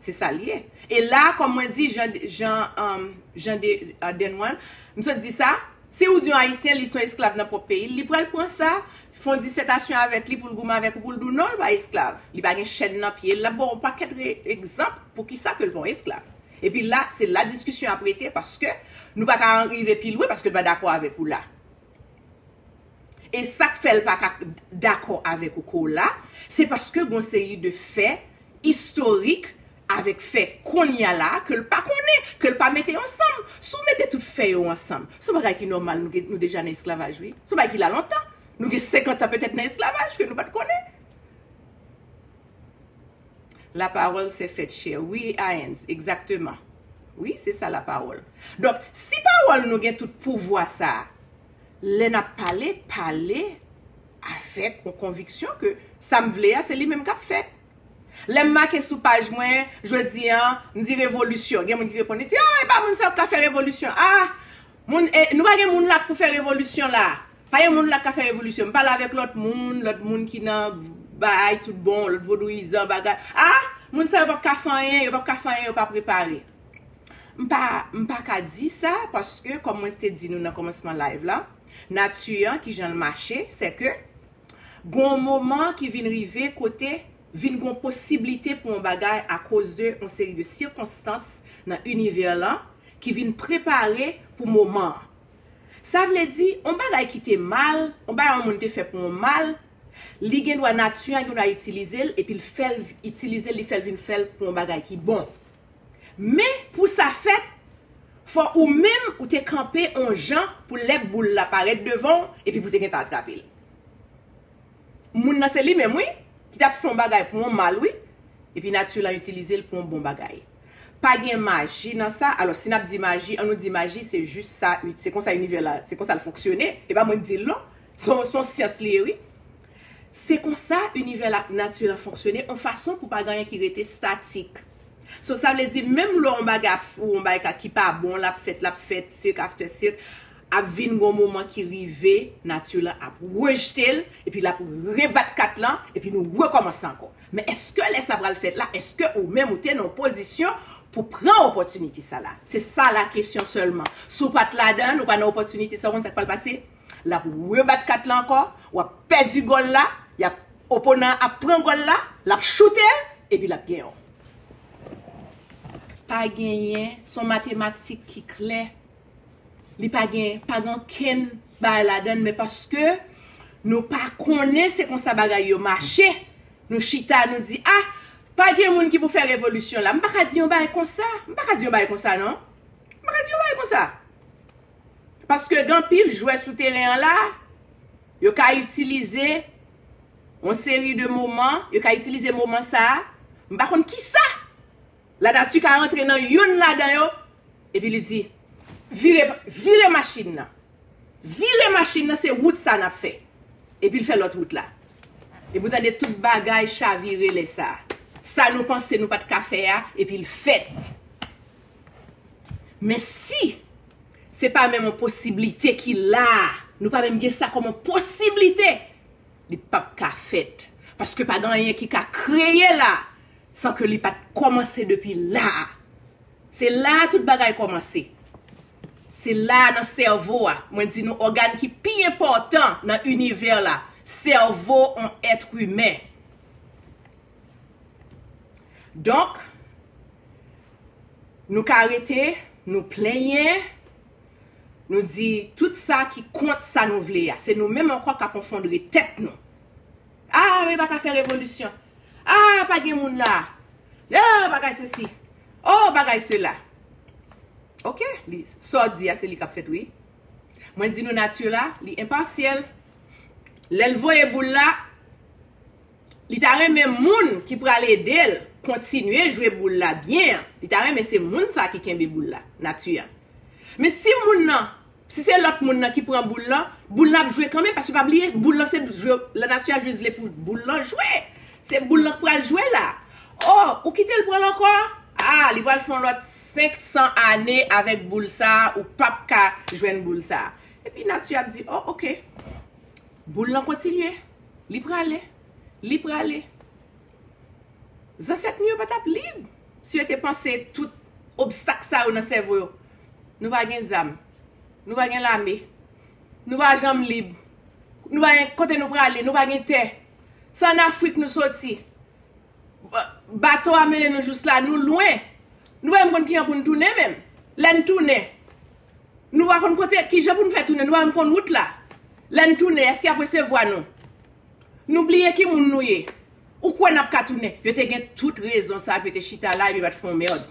Se sa l ye. E la, kòm mwen di, jan, jan, um, jan de, uh, Denwan, m sot di sa, si ou di yon Ayisyen, li se yon esklav nan pwòp peyi l, li pral pran sa, fè yon disètasyon avèk li pou l goumen avèk ou, pou l di w non, l pa esklav. Li pa gen chèn nan pye l, l ap ba w yon pakèt re-, egzanp pou ki sa ke l pa yon esklav. Epi la, se la diskisyon ap rete, paske nou pa ka rive pi lwen, paske l pa dakò avèk ou la. E sa k fè l pa ka dakò avèk ou ko la, se paske gon seri de fè istorik avèk fè kounye a la ke l pa konnen, ke l pa mete ansanm. Si w mete tout fè yo ansanm, se yon bagay ki nòmal, nou, gen- nou deja nan esklavaj, wi. Se yon bagay ki la lontan. Nou gen senkant an petèt nan esklavaj ke nou pa t konnen. La parole s'est faite chair. Wi, Aens, egzakteman. Wi, se sa la parole. Donk, si pawòl nou gen tout pouvwa sa a, lè n ap pale, pale avèk yon konviksyon ke sa m vle a, se li menm k ap fèt. Lè m make sou paj mwen, jodi a, m di revolisyon. Gen moun ki reponn, li di, ah, e pa moun sa yo k ka fè revolisyon. Ah, moun, e, nou pa gen moun la pou fè revolisyon la. Pa gen moun la k ka fè revolisyon. M pale avèk lòt moun, lòt moun ki nan bay tout bon, lòt vodouyizan, bagay. Ah, moun sa yo p ap ka fè anyen, yo p ap ka fè anyen, yo pa prepare. M pa, m pa ka di sa, paske, kòm mwen te di nou nan kòmansman live la, nati an, ki jan l mache, se ke gon moman ki vin rive kote vin gon posiblite pou yon bagay akoz de yon seri de sikonstans nan inivè lan ki vin prepare pou moman an. Sa vle di, yon bagay ki te mal, yon bagay yon moun te fè pou yon mal, li gen dwa, nati an gen dwa itilize l, epi l fè l itilize l, li fè l vin fè l pou yon bagay ki bon. Men, pou sa fèt, fò ou menm ou te kanpe yon jan pou lè boul la parèt devan w, epi pou te gentan atrape l. Moun nan se li menm, wi, ki t ap fè yon bagay pou yon mal, wi, epi nati lan itilize l pou yon bon bagay. Pa gen maji nan sa. Alò, si n ap di maji, an nou di maji, se jis sa, se konsa inivè la, se konsa l fonksyone. E pa mwen k di l, non. Se yon, se yon syans li ye, wi. Se konsa inivè la, nati lan fonksyone, yon fason pou pa gen anyen ki rete statik. So, sa vle di, menm lè yon bagay ap, ou yon bagay ka, ki pa bon, l ap fèt, l ap fèt, sik after sik, ap vin gon moman ki rive, nati lan ap rejte l, epi l ap rebat kat lan, epi nou rekòmanse ankò. Men èske lè sa pral fèt la, èske ou menm ou te nan yon pozisyon pou pran opòtinite sa la? Se sa la kesyon sèlman. Si w pa t ladan, ou pa nan opòtinite sa, ou konn sa k pral pase? L ap rebat kat la ankò, w ap pèdi gòl la, y ap, oponan an ap pran gòl la, l ap choute l, epi l ap genyen w. Pa genyen, se yon matematik ki klè. Li pa gen, pa gen okenn bagay ladan l, men paske nou pa konnen se konsa bagay yo mache, nou chita, nou di, ah, pa gen moun ki pou fè revolisyon la. M pa ka di yon bagay konsa. M pa ka di yon bagay konsa, non. M pa ka di yon bagay konsa. Paske gen anpil jwè sou teren an la, yo ka itilize yon seri de moman, yo ka itilize moman sa a, m pa konn ki sa. Lanati ka rantre nan youn ladan yo, epi li di, vire, vire machin nan. Vire machin nan, se wout sa n ap fè. Epi l fè lòt wout la. Epi w tande tout bagay chavire lè sa a. Sa nou panse nou pa t ka fè a, epi l fèt. Men si se pa menm yon posiblite ki la a, nou pa menm gen sa kòm yon posiblite, li p ap ka fèt. Paske pa gen anyen ki ka kreye la san ke li pa t kòmanse depi la a. Se la a tout bagay kòmanse. Se la a nan sèvo a. Mwen di nou ògàn ki pi enpòtan nan inivè la, sèvo yon èt imen. Donk, nou ka rete, nou plenyen, nou di tout sa ki kont sa nou vle a. Se nou menm ankò k ap anfondre tèt nou. Ah, men pa ka fè revolisyon. Ah, pa gen moun la. Ah, bagay sesi. Oh, bagay sela. Ok, li, sa w di a, se li k ap fèt, wi. Mwen di nou nati la, li enpasyèl. Lè l voye boul la, li ta renmen moun ki pral ede l kontinye jwe boul la byen an. Li ta renmen se moun sa ki kenbe boul la, nati an. Men si moun nan, si se lòt moun nan ki pran boul lan, boul lan ap jwe kanmenm, paske pa bliye, boul lan se jwe, lanati a jis vle pou boul lan jwe. Se boul lan k pral jwe la. Oh, ou kite l pran l ankò? Ah, li pral fè yon lòt senk san ane avèk boul sa a, ou p ap ka jwenn boul sa a. Epi nati ap di, oh, ok. Boul lan kontinye. Li prale. Li prale. Zansèt nou yo pa t ap lib si yo te panse tout obstak sa yo nan sèvo yo. Nou pa gen zam. Nou pa gen lame. Nou pa janm lib. Nou pa gen kote nou prale. Nou pa gen tè. Se ann Afrik nou soti. Ba-, bato a mennen nou jous la, nou lwen. Nou pa menm konn kijan pou n tounen menm. Lè n tounen, nou pa konn kote, kijan pou n fè tounen, nou pa menm konn wout la. Lè n tounen, èske y ap resevwa nou? Nou bliye ki moun nou ye. Ou kwè n ap ka tounen? Yo te gen tout rezon sa pou yo te chita la epi yo pa t fè yon mèd.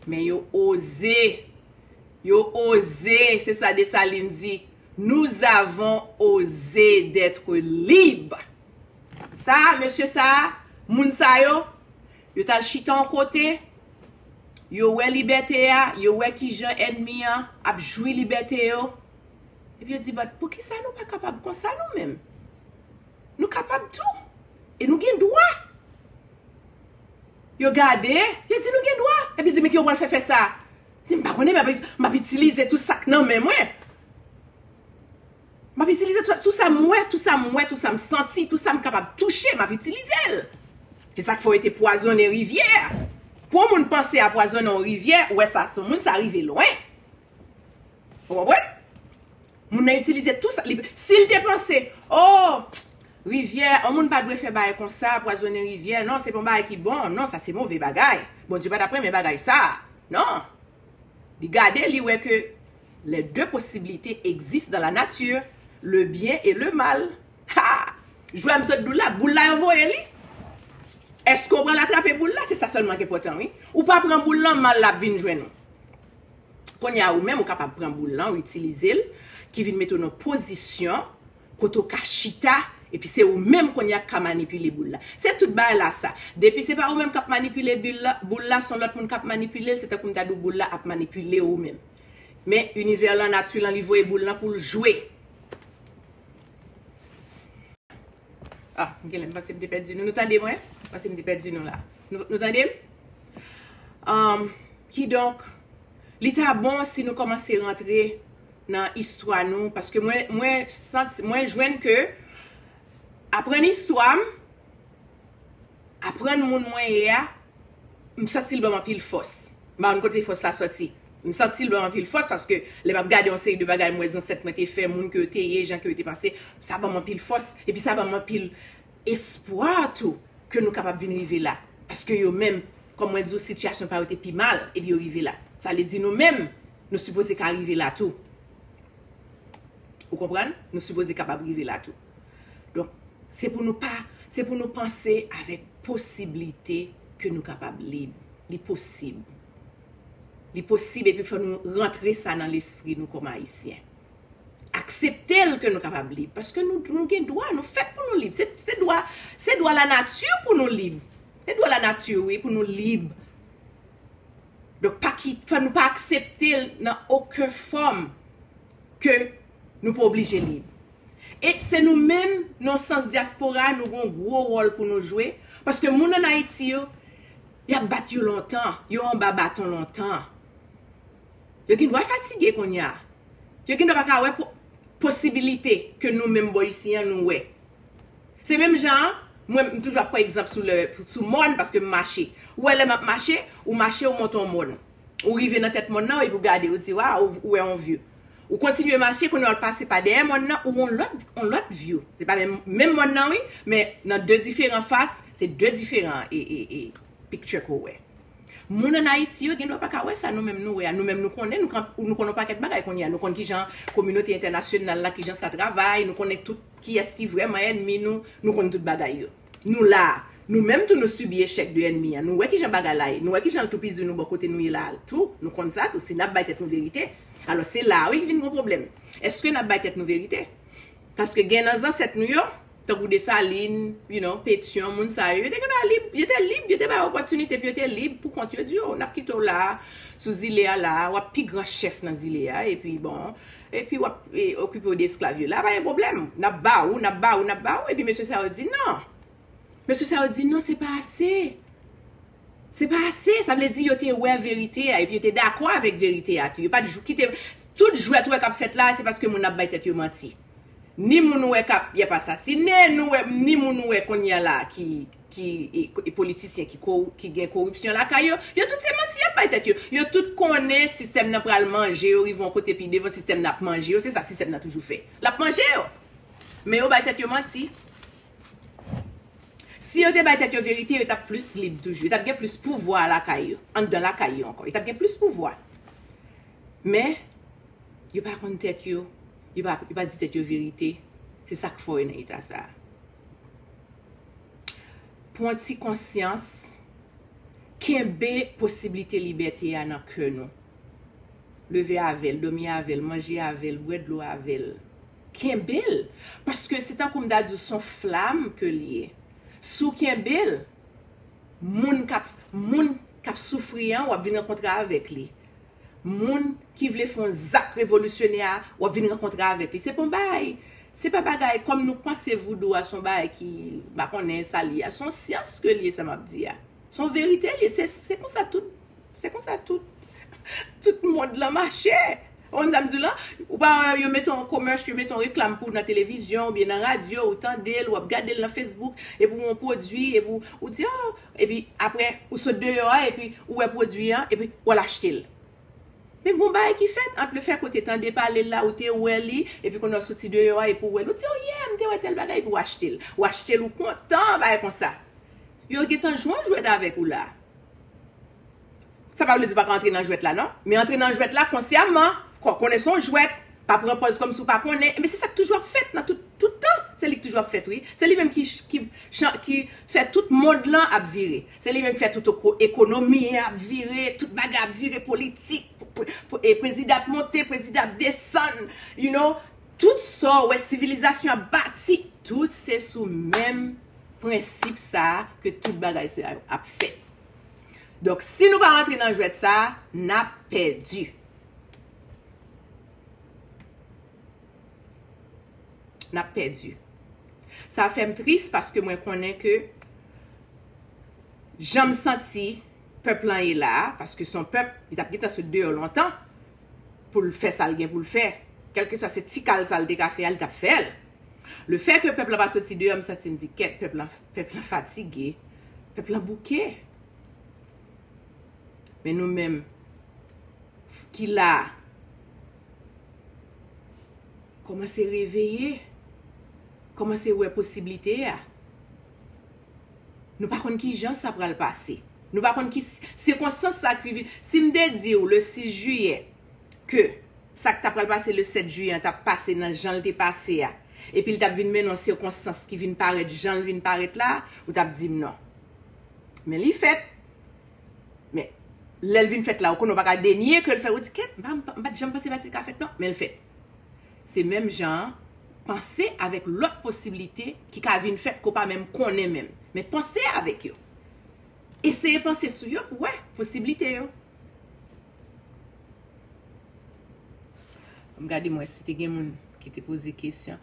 Men yo oze. Yo oze, se sa Desalin di. Nous avons osé d'être libres. Sa, mesye sa, moun sa yo, yo t al chita yon kote, yo wè libète a, yo wè kijan ènmi an ap jwi libète yo. Epi yo di, but poukisa nou pa kapab konsa nou menm? Nou kapab tou. E nou gen dwa. Yo gade, yo di nou gen dwa. Epi di, men ki yo pral fè fè sa? Di, m pa konnen, m ap, m ap itilize tout sa k nan men mwen. M ap itilize tout, tout sa m wè, tout sa m wè, tout sa m santi, tout sa m kapab touche, m ap itilize l. Se sa k fè yo te pwazonnen rivyè. Pou yon moun panse a pwazonnen yon rivyè, ou wè sa, se moun sa rive lwen. Ou konprann? Moun nan itilize tout sa. Li, si l te panse, oh, rivyè, yon moun pa dwe fè bagay konsa, pwazonnen rivyè. Non, se pa yon bagay ki bon. Non, sa se move bagay. Bondye pa t ap renmen bagay sa. Non. Li gade, li wè ke les deux possibilités existent dans la nature, le bien et le mal. Ha! Jwè m sot di w la, boul la yo voye li. Èske w pral atrape boul la? Se sa sèlman ki enpòtan, wi. Ou pa pran boul lan, mal la ap vin jwenn ou. Kounye a, ou menm, ou kapab pran boul lan, ou itilize l, ki vin mete w nan pozisyon kote w ka chita, epi se ou menm kounye a k ka manipile boul la. Se tout bagay la sa. Depi se pa ou menm k ap manipile boul la, boul la, se yon lòt moun k ap manipile l, se tankou m ta di w boul la ap manipile ou menm. Men inivè lan, nati lan, li voye boul lan pou l jwe. Ah, m genlè, m panse m te pèdi nou. Nou tande mwen? M panse m te pèdi nou la. Nou, nou tande m? Um, kidonk, li ta bon si nou kòmanse rantre nan istwa nou, paske mwen, mwen santi, mwen jwenn ke aprann istwa m, aprann moun mwen ye a, m santi l ban m anpil fòs. M pa konn kote fòs la sòti. M santi l ban m anpil fòs paske lè m ap gade yon seri de bagay m wè zansèt mwen te fè, moun ke yo te ye, jan ke yo te panse, sa ban m anpil fòs. Epi sa ban m anpil espwa tou ke nou kapab vin rive la. Paske yo menm, kòm mwen di w, sitiyasyon pa yo te pi mal, epi yo rive la. Sa vle di nou menm, nou sipoze ka rive la tou. Ou konprann? Nou sipoze kapab rive la tou. Donk, se pou nou pa, se pou nou panse avèk posiblite ke nou kapab lib. Li posib. Li posib epi fò nou rantre sa nan lespri nou kòm Ayisyen. Aksepte l ke nou kapab lib. Paske nou, nou gen dwa, nou fèt pou nou lib. Se, se dwa, se dwa lanati pou nou lib. Se dwa lanati, wi, pou nou lib. Donk, pa ki, fò nou pa aksepte l nan okenn fòm ke nou pa oblije lib. E se nou menm, nan sans dyaspora, nou gen yon gwo wòl pou nou jwe. Paske moun ann Ayiti yo, y ap bat yo lontan, yo anba baton lontan. Yo gen dwa fatige kounye a. Yo gen dwa pa ka wè po-, posibilite ke nou menm bò isi an nou wè. Se menm jan an, mwen, m toujou ap pran egzanp sou lè, sou mòn, paske m mache. Ou wè lè m ap mache, ou mache, ou monte yon mòn. Ou rive nan tèt mòn nan, epi ou gade, ou di, waw, ou, ou wè yon view. Ou kontinye mache, kounye a w pase pa dèyè mòn nan, ou wè yon lòt, yon lòt view. Se pa menm, menm mòn nan, wi, men nan de diferan fas, se de diferan, e, e, e, picture ke w wè. Moun ann Ayiti yo gen dwa pa ka wè sa nou menm nou wè a. Nou menm nou konnen, nou kan-, nou konnen yon pakèt bagay kounye a. Nou konn kijan kominote entènasyonal la, kijan sa travay, nou konnen tout kiyès ki vrèman ènmi nou, nou konn tout bagay yo. Nou la, nou menm tou nou sibi echèk de ènmi an. Nou wè kijan bagay la ye, nou wè kijan l toupizi nou bò kote nou ye la tou, nou konn sa tou, si n ap bay tèt nou verite. Alò se la wi ki vin gen pwoblèm. Èske n ap bay tèt nou verite? Paske gen nan zansèt nou yo, tankou Desalin, you know, Petyon, moun sa yo, yo te gen dwa lib, yo te lib, yo te bay opòtinite, epi yo te lib pou kont yo, di yo, n ap kite w la, sou zile a la, w ap pi gran chèf nan zile a, epi bon, epi w ap e, okipe w de esklav yo la, pa gen pwoblèm, n ap ba ou, n ap ba ou, n ap ba ou, epi mesye sa yo di non. Mesye sa yo di non, se pa ase. Se pa ase, sa vle di yo te wè verite a, epi yo te dakò avèk verite a tou. Yo pa t jou, kite, tout jwèt ou wè k ap fèt la, se paske moun ap bay tèt yo manti. Ni moun ou wè k ap, y ap asasinen, nou wè, ni moun ou wè kounye a la ki, ki e, e politisyen ki, ko, ki gen koripsyon lakay yo, yo tout se manti y ap bay tèt yo. Yo tout konnen sistèm nan pral manje yo, rive yon kote pi devan sistèm nan ap manje yo, se sa sistèm nan toujou fè. L ap manje yo. Men yo bay tèt yo manti. Si yo te bay tèt yo verite, yo t ap plis lib toujou. Yo t ap gen plis pouvwa lakay yo, anndan lakay yo ankò. Yo t ap gen plis pouvwa. Men, yo pa konn tèt yo, yo pa, yo pa di tèt yo verite. Se sa k fè yo nan eta sa a. Pran ti konsyans, kenbe posiblite libète a nan kè nou. Leve avè l, dòmi avè l, manje avè l, bwè dlo avè l. Kenbe l. Paske se tankou m ta di w, se yon flam ke l ye. Si w kenbe l, moun k ap, moun k ap soufri an, w ap vin rankontre avèk li. Moun ki vle fè yon zak revolisyonè a, w ap vin rankontre avèk li. Se pa yon bagay, se pa bagay kòm nou panse voudou a se yon bagay ki, m pa konnen sa l ye a. Se yon syans ke l ye, sa m ap di a. Se yon verite l ye. Se, se konsa tout, se konsa tout, tout mond lan mache. Ou konn sa m di w lan? Ou pa wè yo mete yon commercial, yo mete yon reklam pou w nan televizyon oubyen nan radyo, ou tande l, w ap gade l nan Facebook, epi w wè yon pwodui, epi w, ou di, oh, epi apre, ou sot deyò a, epi ou wè pwodui an, epi w al achte l. Men gon bagay ki fèt ant le fè ke w te tande pale l la, ou te wè li, epi kounye a w soti deyò a, epi w wè l, ou di, oh yeah, m te wè tèl bagay, epi w achte l. Ou achte l, ou kontan, bagay konsa. Yo gentan jwe yon jwèt avèk ou la. Sa pa vle di w pa ka antre nan jwèt la, non. Men antre nan jwèt la konsyèman, ko-, konnen se yon jwèt, pa pran pòz kòmsi w pa konnen. Men se sa k toujou ap fèt nan tout, tout tan. Se li k toujou ap fèt, wi. Se li menm ki, ki, chan-, ki fè tout mond lan ap vire. Se li menm ki fè tout eko-, ekonomi an ap vire, tout bagay ap vire, politik, p-, p-, p-, e prezidan ap monte, prezidan ap desann, you know. Tout sa w wè sivilizasyon ap bati, tout se sou menm prensip sa a ke tout bagay sa yo ap fèt. Donk, si nou pa rantre nan jwèt sa a, n ap pèdi. N ap pèdi. Sa fè m tris paske mwen konnen ke jan m santi pèp lan ye la a, paske se yon pèp, li t ap gentan sot deyò lontan pou l fè sa l gen pou l fè. Kèlkeswa se ti kal sa l te ka fè a, li t ap fè l. Le fè ke pèp lan pa soti deyò, m santi m di, kèt, pèp lan, pèp lan fatige, pèp lan bouke. Men nou menm, ki la a, kòmanse reveye, kòmanse wè posiblite a. Nou pa konn ki jan sa pral pase. Nou pa konn ki s-, sikonstans sa ki vin. Si m te di w le sis jiyè ke sa k ta pral pase le sèt jiyè an t ap pase nan jan l te pase a, epi l t ap vin mennen yon sikonstans ki vin parèt jan l vin parèt la, ou t ap di m non. Men li fèt. Men, lè l vin fèt la, ou konnen w pa ka denye ke l fèt. Ou di, kèt, m pa, m pa, m pa t janm panse pase li ka fèt, non. Men l fèt. Se menm jan an, panse avèk lòt posiblite ki ka vin fèt ke w pa menm konnen menm. Men panse avèk yo. Eseye panse sou yo pou w wè posiblite yo. M gade m wè si te gen moun ki te poze kesyon.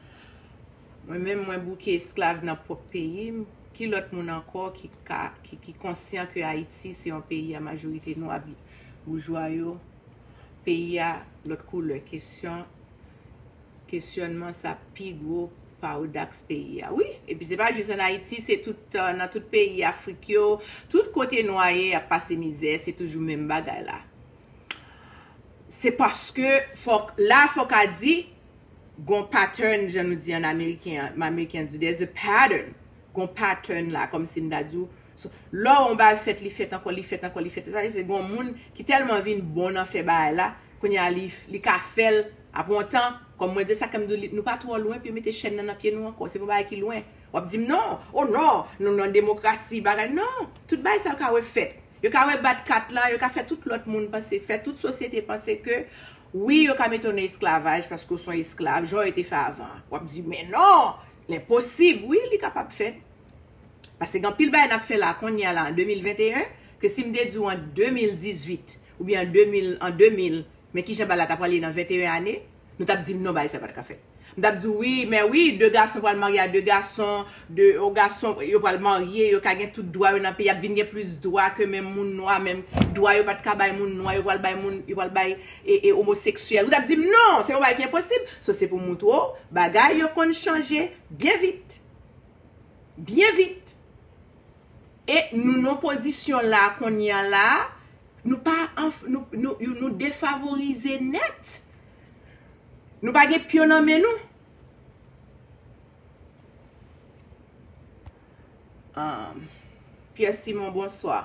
Mwen menm, mwen bouke esklav nan pwòp peyi m. Ki lòt moun ankò ki ka, ki, ki konsyan ke Ayiti se yon peyi a majorite nwa, bi-, boujwa yo? Peyi a, lòt koulè, kesyon, kesyònman sa pi gwo paradòks peyi a. Wi, epi se pa jis ann Ayiti, se tout, euh, nan tout peyi Afrik yo, tout kote nwa ye, y ap pase mizè, se toujou menm bagay la. Se paske fòk, la fòk a di, gon pattern, jan nou di an ameriken, an ameriken di, there's a pattern. Gon pattern la, kòmsi m ta di w, so, lè yon bagay fèt, li fèt ankò, li fèt ankò, li fèt. Sa vle di se gon moun ki tèlman vin bon nan fè bagay la, kounye a li, li ka fè l, apre yon tan, kòm mwen di sa, kè m di w, li, nou pa twò lwen pou yo mete chèn nan nan pye nou ankò. Se pa yon bagay ki lwen. W ap di m non, oh non, nou nan demokrasi, bagay. Non, tout bagay sa yo ka refèt. Yo ka rebat kat la, yo ka fè tout lòt moun panse, fè tout sosyete panse ke, wi, yo ka mete w nan esklavaj paske w se yon esklav, jan yo te fè avan an. W ap di, men non! Lè posib, wi, li kapab fèt. Paske gen anpil bagay n ap fè la kounye a la an de mil venteyen, ke si m te di w an de mil dizuit, oubyen an de mil, an de mil, men kijan bagay la ta pral ye nan venteyen ane, nou t ap di m non, bagay sa pa t ka fèt. M t ap di w wi, men wi, de gason pral marye a de gason, de, yon gason, yo pral marye, yo ka gen tout dwa yo nan peyi, y ap vin gen plis dwa ke menm moun nwa, menm dwa yo pa t ka bay moun nwa, yo pral bay moun, yo pral bay e, e omoseksyèl. Ou t ap di m non, se yon bagay ki enposib. So, se pou montre w, bagay yo konn chanje byen vit. Byen vit. E nou nan pozisyon la, kounye a la, nou pa, nou, nou, nou defavorize nèt. Nou pa gen pyon nan men nou. Um, Pierre Simon, bonswa.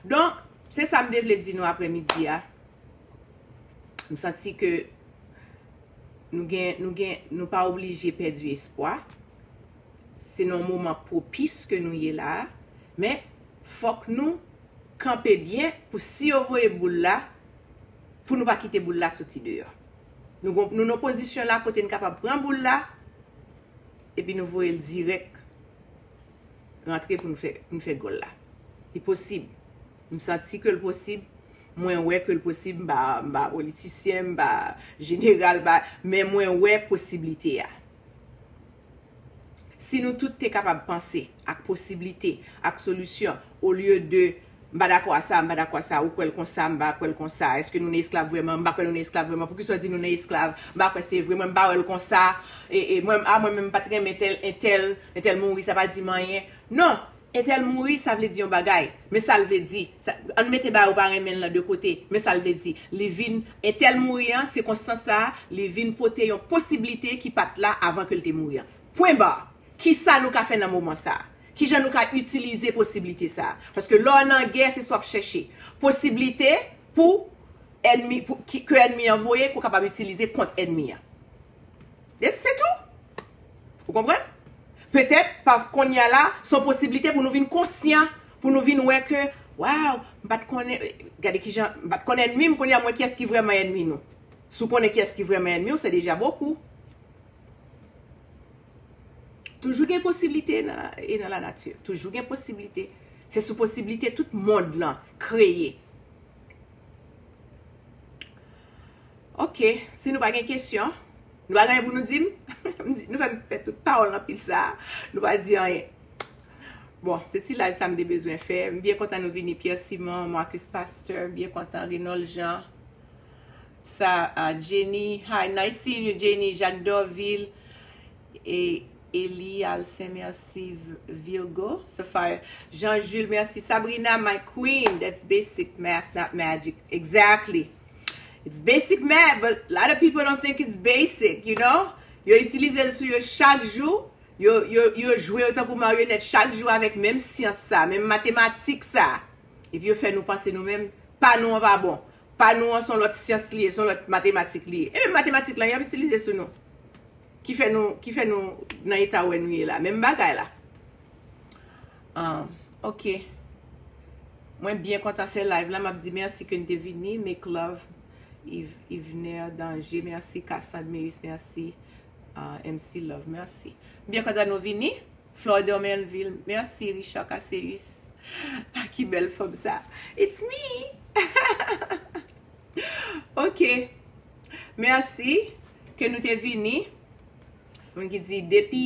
Donk, se sa m te vle di nou aprèmidi a. M santi ke nou gen, nou gen, nou pa oblije pèdi espwa. Se nan yon moman pwopis ke nou ye la a, men fòk nou kanpe byen pou si yo voye boul la, pou nou pa kite boul la soti deyò. Nou gon, nou nan pozisyon la kote n kapab pran boul la, epi nou voye l dirèk rantre pou nou fè, pou nou fè gòl la. Li posib. M santi ke l posib. Mwen wè ke l posib. M pa, m pa politisyen, m pa jeneral, m pa, men mwen wè posiblite a. Si nou tout te kapab panse ak posiblite, ak solisyon, olye de m pa dakò a sa, m pa dakò a sa, ou kwè l konsa, m pa kwè l konsa, èske nou nan esklav vrèman, m pa kwè nou nan esklav vrèman, poukisa w di nou nan esklav, m pa kwè se vre, mwen m pa wè l konsa, e, e mwen, a mwen menm m pa t renmen tèl, entèl, entèl mouri, sa pa di m anyen. Non, entèl mouri, sa vle di yon bagay. Men sa l vle di, sa, ann mete bagay ou pa renmen l lan de kote. Men sa l vle di, li vin, entèl mouri an, sikonstans sa a, li vin pote yon posiblite ki pa t la avan ke l te mouri an. Pwen ba. Kisa nou ka fè nan moman sa a? Kijan nou ka itilize posiblite sa a? Paske lè w nan gè, se sa w ap chèche. Posiblite pou ènmi, pou, ki, ke ènmi an voye, ke w kapab itilize kont ènmi an. Se tou. Ou konprann? Petèt, pa kounye a la, se yon posiblite pou nou vin konsyan, pou nou vin wè ke, waw, m pa t konnen, gade kijan, m pa t konnen ènmi m, kounye a m wè kiyès ki vrèman ènmi nou. Si w konnen kiyès ki vrèman ènmi w, se deja bokou. Toujou gen posiblite nan, e nan lanati. Toujou gen posiblite. Se sou posiblite tout mond lan kreye. Ok, si nou pa gen kesyon, nou pa gen anyen pou nou di m? M di, nou fè m fè tout pawòl anpil sa a, nou pa di anyen. Bon, se ti live sa m te bezwen fè. M byen kontan nou vini, Pierre Simon, Marcus Pasteur, m byen kontan, Renold Jean, sa, ah, Jenny, hi, nice seeing you, Jenny, Jacques Dorville, e Eli Alcin, merci, V-, Virgo, Sapphire, Jean Jules, merci, Sabrina, my queen, that's basic math, not magic, exactly. It's basic math, but a lot of people don't think it's basic, you know? Yo itilize l sou yo chak jou, yo, yo, yo jwe yo tankou maryonèt chak jou avèk menm syans sa, menm matematik sa. Epi yo fè nou panse nou menm, pa nou an pa bon. Pa nou an se yon lòt syans li ye, se yon lòt matematik li ye. E menm matematik lan, y ap itilize sou nou. Ki fè nou, ki fè nou nan eta wè nou ye la. Menm bagay la. Ah, ok. Mwen byen kontan fè live la. M ap di mèsi ke n te vini. Make love. Yv-, Yvner Danger, mèsi. Cassandre Meus, mèsi. Ah, M C Love, mèsi. M byen kontan nou vini. Florida Melville, mèsi. Richard Casseus. Ah, ki bèl fanm sa. It's me! Ok. Mèsi ke nou te vini. Moun ki di, depi,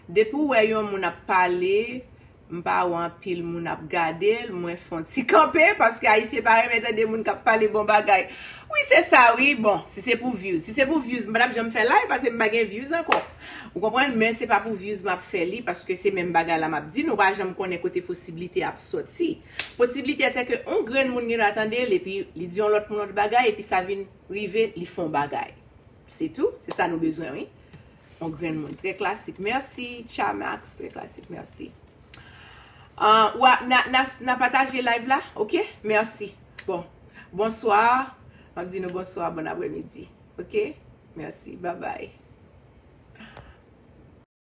depi w wè yon moun ap pale, m pa wè anpil moun ap gade l, mwen fè yon ti kanpe, paske Ayisyen pa renmen tande moun k ap pale bon bagay. Wi, se sa, wi. Bon, si se pou views. Si se pou views, m pa t ap janm fè live, paske m pa gen views ankò. Ou konprann? Men se pa pou views m ap fè li, paske se menm bagay la m ap di nou, pa janm konnen kote posiblite ap sòti. Posiblite se ke yon grenn moun gen dwa tande l, epi li di yon lòt moun lòt bagay, epi sa vin rive, li fè yon bagay. Se tou, se sa nou bezwen, wi. Yon grenn moun. Trè klasik. Mèsi, Chamax. Trè klasik, mèsi. Ah, w a, n a, n a, n a pataje live la, ok? Mèsi. Bon. Bonswa. M ap di nou bonswa, bon aprèmidi. Ok? Mèsi. Babay.